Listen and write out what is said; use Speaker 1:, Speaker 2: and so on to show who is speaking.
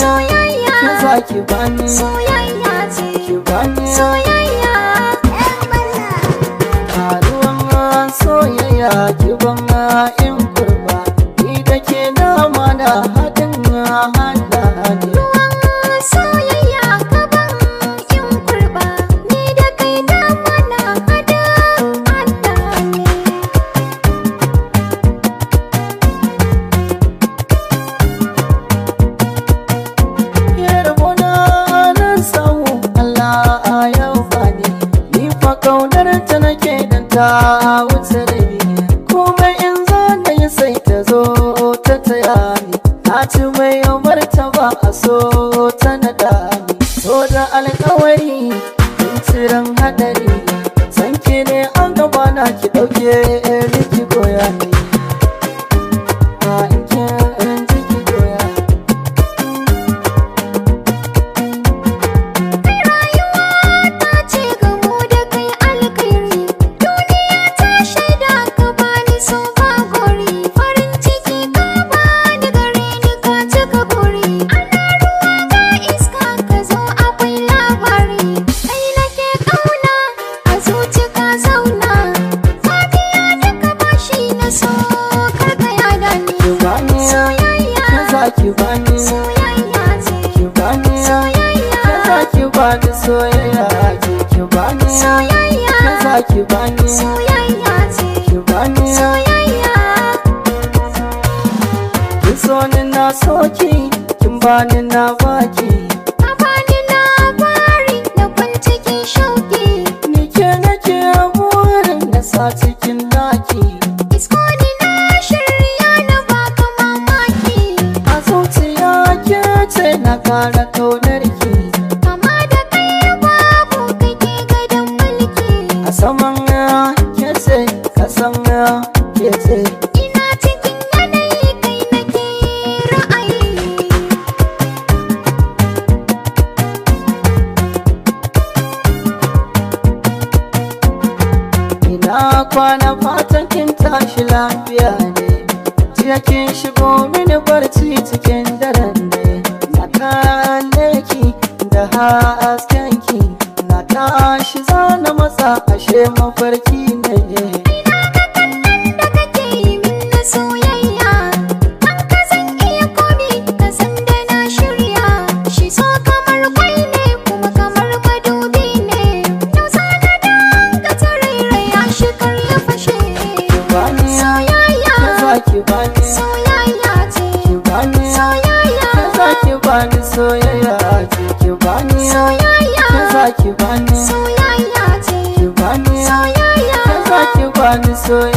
Speaker 1: Soyayya.
Speaker 2: Ke za ki bani.
Speaker 1: Soyayya ce.
Speaker 2: Ki bani.
Speaker 1: Soyayya.
Speaker 2: Ruwan soyayya ki ban in kurba. Ni da ke dama da haɗin hada ne.
Speaker 1: Ruwan soyayya ka ban in kurba. Ni da kai dama na hada hada ne.
Speaker 2: Yarbona nan samu Allah ya bani. Ni fa kaunar ta nake dan ta wuce rabi. Komai in za na yi sai ta zo ta taya ni. Na ci mai martaba a so ta naɗa ni. So da alkawari in ciran hadari. San ki ne an gaba na ki ɗauke ni ki goya ni. A in ki in ji ki goya.
Speaker 1: Kai rayuwa ta ce gamo da kai alkhairi. Duniya ta shaida ka bani so ba gori. Farin ciki ka bani gare ni ka cika buri. Ana ruwa ga iska ka zo akwai labari. Kai nake kauna a zuci ka zauna. Ka biya duka bashi na so kar ka yada ni.
Speaker 2: Ki bani.
Speaker 1: Soyayya.
Speaker 2: Ke za ki bani.
Speaker 1: Soyayya ce.
Speaker 2: Ki bani.
Speaker 1: Soyayya.
Speaker 2: Ke za ki bani soyayya ce. Ki bani.
Speaker 1: Soyayya.
Speaker 2: Ke za ki bani.
Speaker 1: Soyayya ce.
Speaker 2: Ki bani.
Speaker 1: Soyayya.
Speaker 2: Kin so ni na soki, kin bani na baki.
Speaker 1: Ka bani labari na cikin shauki.
Speaker 2: Ni ke nake burin na sa cikin daki.
Speaker 1: Isko ni na shirya na baka mamaki.
Speaker 2: A zuciya ke ce na kara kaunar ki.
Speaker 1: Kama da kai babu kake gadon mulki.
Speaker 2: A saman ke ce, kasan ke ce.
Speaker 1: Ina cikin yanayi kai nake ra'ayi.
Speaker 2: Ina kwana fatan kin tashi lafiya ne. Jiya kin shigo mini barci cikin daren ne. Na kalle ki da hasken ki. Na tashi zana matsa ashe mafarki ne.
Speaker 1: Ina ga kallon da kake yi min na soyayya. Kan ka zan iya komi ka san da na shirya. Shi so kamar kwai ne kuma kamar madubi ne. Nausa na dan ka tarairaya shi kar ya fashe.
Speaker 2: Ki bani.
Speaker 1: Soyayya.
Speaker 2: Ke za ki bani.
Speaker 1: Soyayya ce.
Speaker 2: Ki bani.
Speaker 1: Soyayya.
Speaker 2: Ke za ki bani soyayya ce. Ki bani.
Speaker 1: Soyayya.
Speaker 2: Ke za ki bani.
Speaker 1: Soyayya ce.
Speaker 2: Ki bani.
Speaker 1: Soyayya.
Speaker 2: Ke za ki bani soyayya.